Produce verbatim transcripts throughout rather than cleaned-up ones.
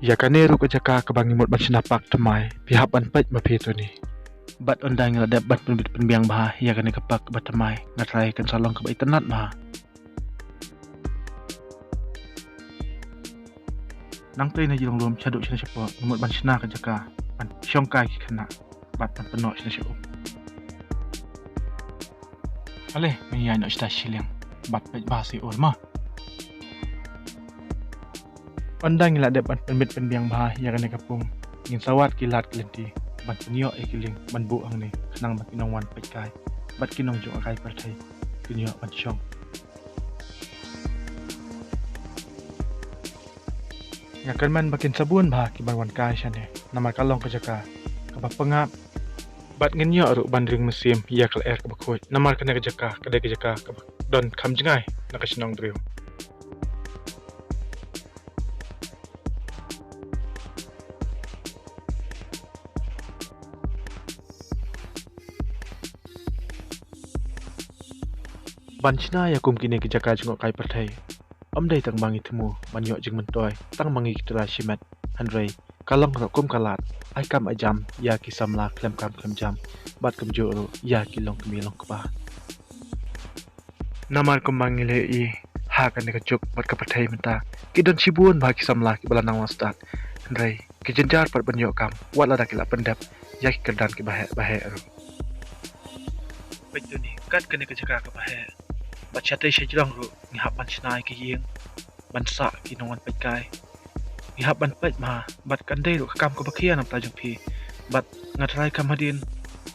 Ïa kane ruh ka jaka kaba ngi mut ban shna park thymmai, phi hap ban peit ma phi tuni. Bad ynda ngi la dep ban pynbit pynbiang bha ïa kane ka park kaba thymmai, nga tharai kan sa long kaba itynnad bha. Nangta na jrong lum shaduh shane shapoh, ngi mut ban shna ka jaka ban shongkai ki khynnah bad ban pynnoh shane sha um. Ale, ngi ïaid noh shata shiliang bad peit bha sha ur ma. Ynda ngi la dep ban pynbit pynbiang bha ïa kane ka pung, ngin sa wad ki lad ki lynti ban pynïoh ïa ki lieng ban buh hangne, khnang ba ki nongwan peitkai bad ki nongjngohkai pyrthei kin ïoh ban shong. Nga kyrmen ba kin sa bun bha ki ban wan kai shane, namar ka long ka jaka kaba pyngngad. Bad ngin ïoh ruh ban ring mynsiem ïa ka lyer kaba khuid, namar kane ka jaka ka dei ka jaka kaba don kham jngai na ka shnong briew. Ban shna ïa kum kine ki jaka jngohkai pyrthei, ym dei tang ba ngi thmu ban ïoh jingmyntoi tang ma ngi ki trai shimet, hynrei ka long ruh kum ka lad ai kam ai jam ïa ki samla khlem kam khlem jam, bad kumjuh ruh ïa ki longkmie longkpa. Namar kumba ngi la ïohi ha kane ka juk bad ka pyrthei mynta, ki don shibun bha ki samla kiba la nang wan stad, hynrei ki jynjar pat ban ïoh kam wat lada ki la pyndep ïa ki kyrdan kiba heh ba heh ruh. Peit tuni, kat kane ka jaka kaba heh, bad shatei shajrong ruh ngi hap ban shna ïa ki ïing ban sah ki nongwan peitkai. Ngi hap ban peit bha, bad kan dei ruh ka kam kaba khia na bynta jong phi. Bad nga tharai kham hadien,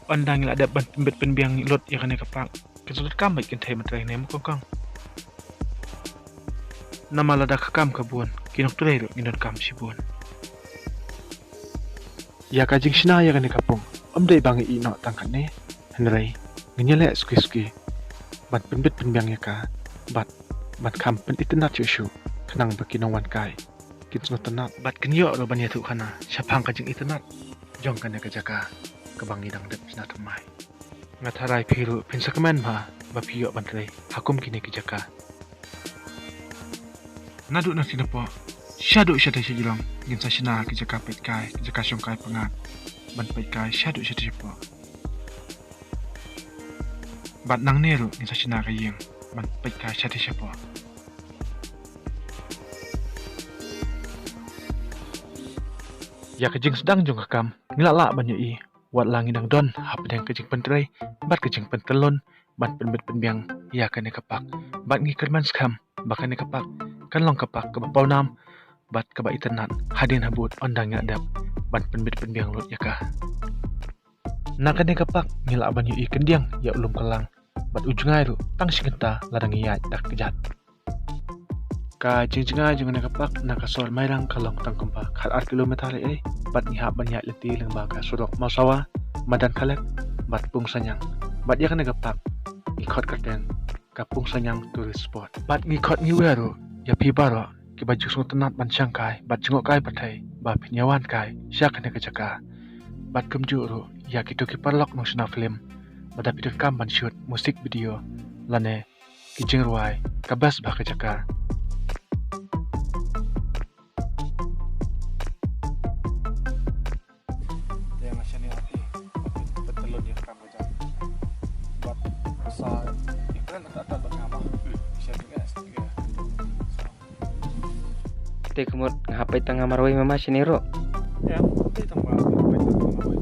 ynda ngi la dep ban pynbit pynbiang lut ïa kane ka park, kin sa donkam bad kin thei mynta ne, mo kong kong. Namar lada ka kam ka bun, ki nongtrei ruh ngin donkam shibun. Ïa ka jingshna ïa kane ka pung, ym dei ba ngi ïeh noh tang katne, hynrei ngin ïaleh suki suki ban pynbit pynbiang ïa ka, bad ban kham pynitynnad shuh shuh, khnang ba ki nongwan kai kin sngewtynnad bad kin ïoh ruh ban ïathuhkhana shaphang ka jingitynnad jong kane ka jaka kaba ngi dang dep shna thymmai. Nga tharai phi ruh phin sa kmen bha ba phi ïoh ban trei ha kum kine ki jaka. Naduh na sien hapoh shaduh shatei shajrong ngin sa shna ki jaka peitkai, ki jaka shongkai pyngngad ban peitkai shaduh shatei shapoh. Bad nangne ruh ngin sa shna ka ïing ban peitkai shatei shapoh. Ïa ka jingsdang jong ka kam ngi la lah ban ïohi, wat la ngi dang don hapdeng ka jingpyntrei bad ka jingpyntyllun ban pynbit pynbiang ïa kane ka park. Bad ngi kyrmen skhem ba kane ka park kan long ka park kaba pawnam bad kaba itynnad hadien habud ynda ngi la dep ban pynbit pynbiang lut ïa ka. Na kane ka park ngi lah ban ïohi khyndiat ïa u lum ka lang bad u jngai ruh tang shi kynta lada ngi ïaid da ka kjat. Ka jingjngai jong kane ka park na ka sor Mairang ka long tang kumba khatar kilometer ei ei, bad ngi hap ban ïaid lynti lyngba ka surok Mawsawa, Madan Khalek bad Pungsanyang. Bad ïa kane ka park ngi khot kyrteng ka Pungsanyang Tourist Spot. Bad ngi khot ngi wer ruh ïa phi baroh kiba ju sngewtynnad ban shangkai bad jngohkai pyrthei ba phin ïa wan kai sha kane ka jaka. Bad kumjuh ruh ïa kito ki paralok nongshna film, lada phi donkam ban shoot music video lane ki jingrwai, ka best bha ka jaka. Te nga shane ati, betul dia kam kerja. Buat sa iklan tak tak bernama. Share juga. Te ka mut nga hap peit tang nga marwei mama shane ruh. Ïa, peit tang ba peit tang nga marwei.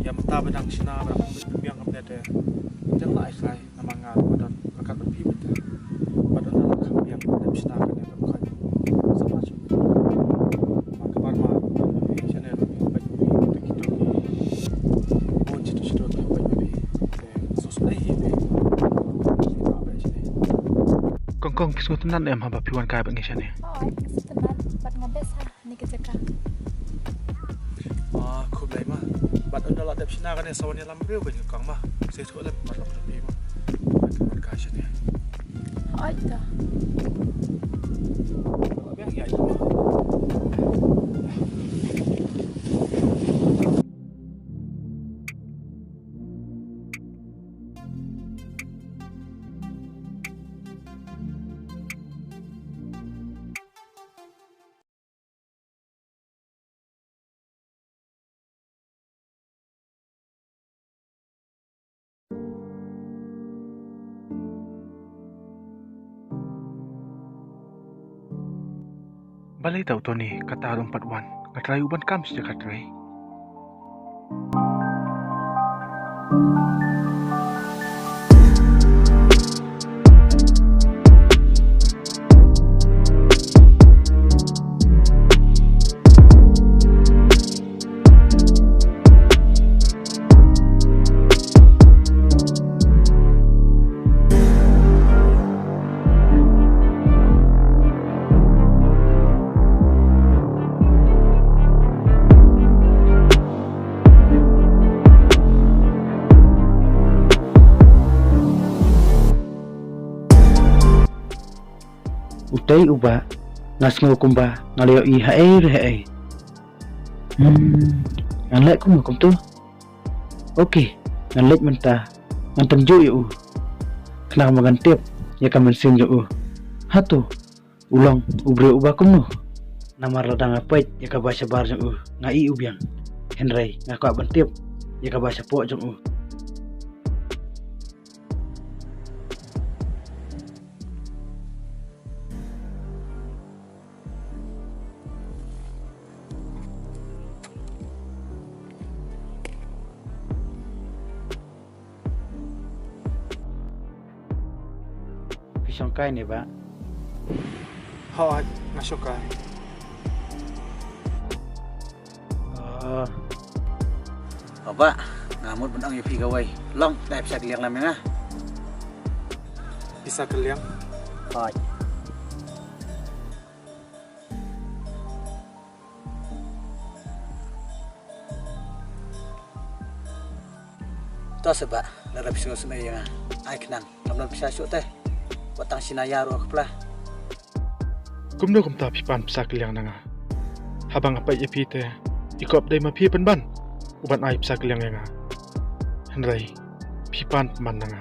Ïa mynta ba dang shna ba dang pynbiang kam te. Jangan lah ai sai. Namar nga ruh ba don ryngkat bad phi mynta. Bad ynda la kham biang ban dep shna kane ban khot. Sa pynshai. Namar kaba ma shane ruh phi peit phi te kito ki bun shito shito ki peit phi. Te sus dei hi phi. Kong kong, phi sngewtynnad em haba phi wan kai bad ngi shane? Oh, ai phi sngewtynnad bad nga best ha. Ni ka jaka. Ah, khublei ma. Bad ynda la dep shna kane sa wan ïalam briew ka jingkong ma. Sa ïathuh lem bad lok lok ma. Bad ka mon ka shane. Oi ta. Biang ïa ïa ma. Balei tau Tony kata ruh um pat wan? Nga trai u ban kam shi jaka trai. Utei u bah, nga sngew kumba nga la ïohi haei re haei. Hmm, ngan leh kumno kumto? Okay, ngan leit mynta, ngan tynjuh ïa u. Khnang ba ngan tip ïa ka mynsiem jong u. Hato u long u briew uba kumno? Namar lada nga peit ïa kaba shabar jong u, nga ïohi u biang. Hynrei nga kwah ban tip ïa kaba shapoh jong u. Phi shongkai ne bah? Hooid, nga shongkai. Oh. Oh bah, nga mut ban ong ïa phi kawei. Long, dei pisa kylliang lem ïa nga. Pisa kylliang? Hooid. To se bah, lada phi sngewsynei ïa nga, ai khnang, ngam don pisa shuh te. Wat tang shi naya ruh ka pla. Kumno kumta phi pan pisa kylliang na nga? Haba nga peit ïa phi te, i kop dei ma phi pynban u ban ai pisa kylliang ïa nga. Hynrei phi pan pynban na nga.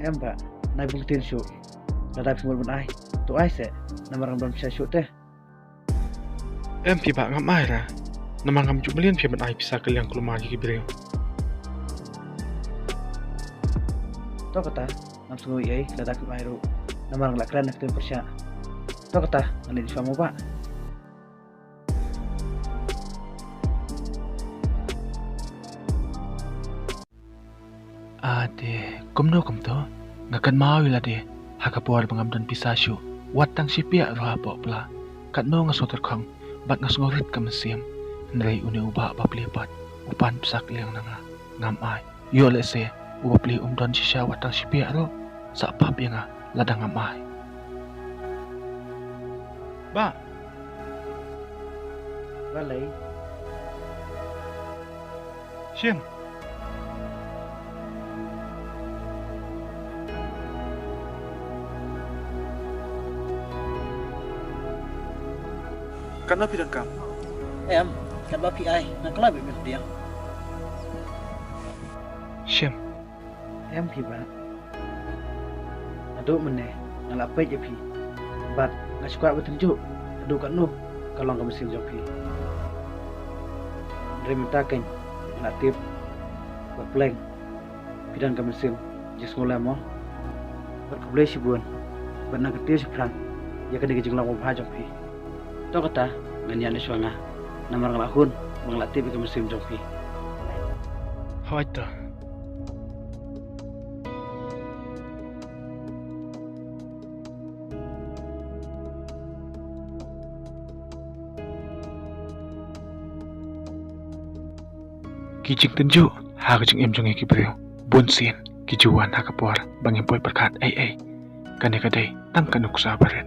Em bah, nai bun ktien shuh. Lada phi mut ban ai, to ai se, namar ngam don pisa shuh te. Em phi bah, ngam ai ra. Namar ngam ju mlien phi ban ai pisa kylliang kulmar ïa ki briew. To kata, ngam sngew ei ei lada phim ai ruh. Namar nga la kren na ka ktien pyrshah. To kata, ngan leit shuwa mo bah. Ade, kumno kumto? Nga kynmaw ïa lade ha ka por ba ngam don pisa shuh, wat tang shi piah ruh hapoh pla. Katno nga sngewtyrkhong bad nga sngewrit ka mynsiem. Hynrei une u bah bapli pat u pan pisa kylliang na nga, ngam ai. Ïoh lehse u bapli um don shisha wat tang shi piah ruh, sa pap ïa nga lada ngam ai. Bah. Balei? Shim. Katno phi donkam? Em, katba phi ai, nga kloi beit mynta. Shim. Em phi bah. Naduh mynne nga la peit ïa phi bad nga shu kwah ban tynjuh haduh katno ka long ka mynsiem jong phi. Hynrei mynta kein nga la tip ba pleng phi don ka mynsiem jingsngewlem mo. Bad khublei shibun bad nang kyntiew shaphrang ïa kane ka jinglong babha jong phi. To kata, ngan ïaid noh shuwa nga, namar nga la hun ba nga la tip ïa ka mynsiem jong phi. Hooid to. Ki jingtynjuh ha ka jingim jong ngi ki briew, bunsien ki ju wan ha ka por ba ngim poi pyrkhat ei ei. Kane ka dei tang ka nuksa barit.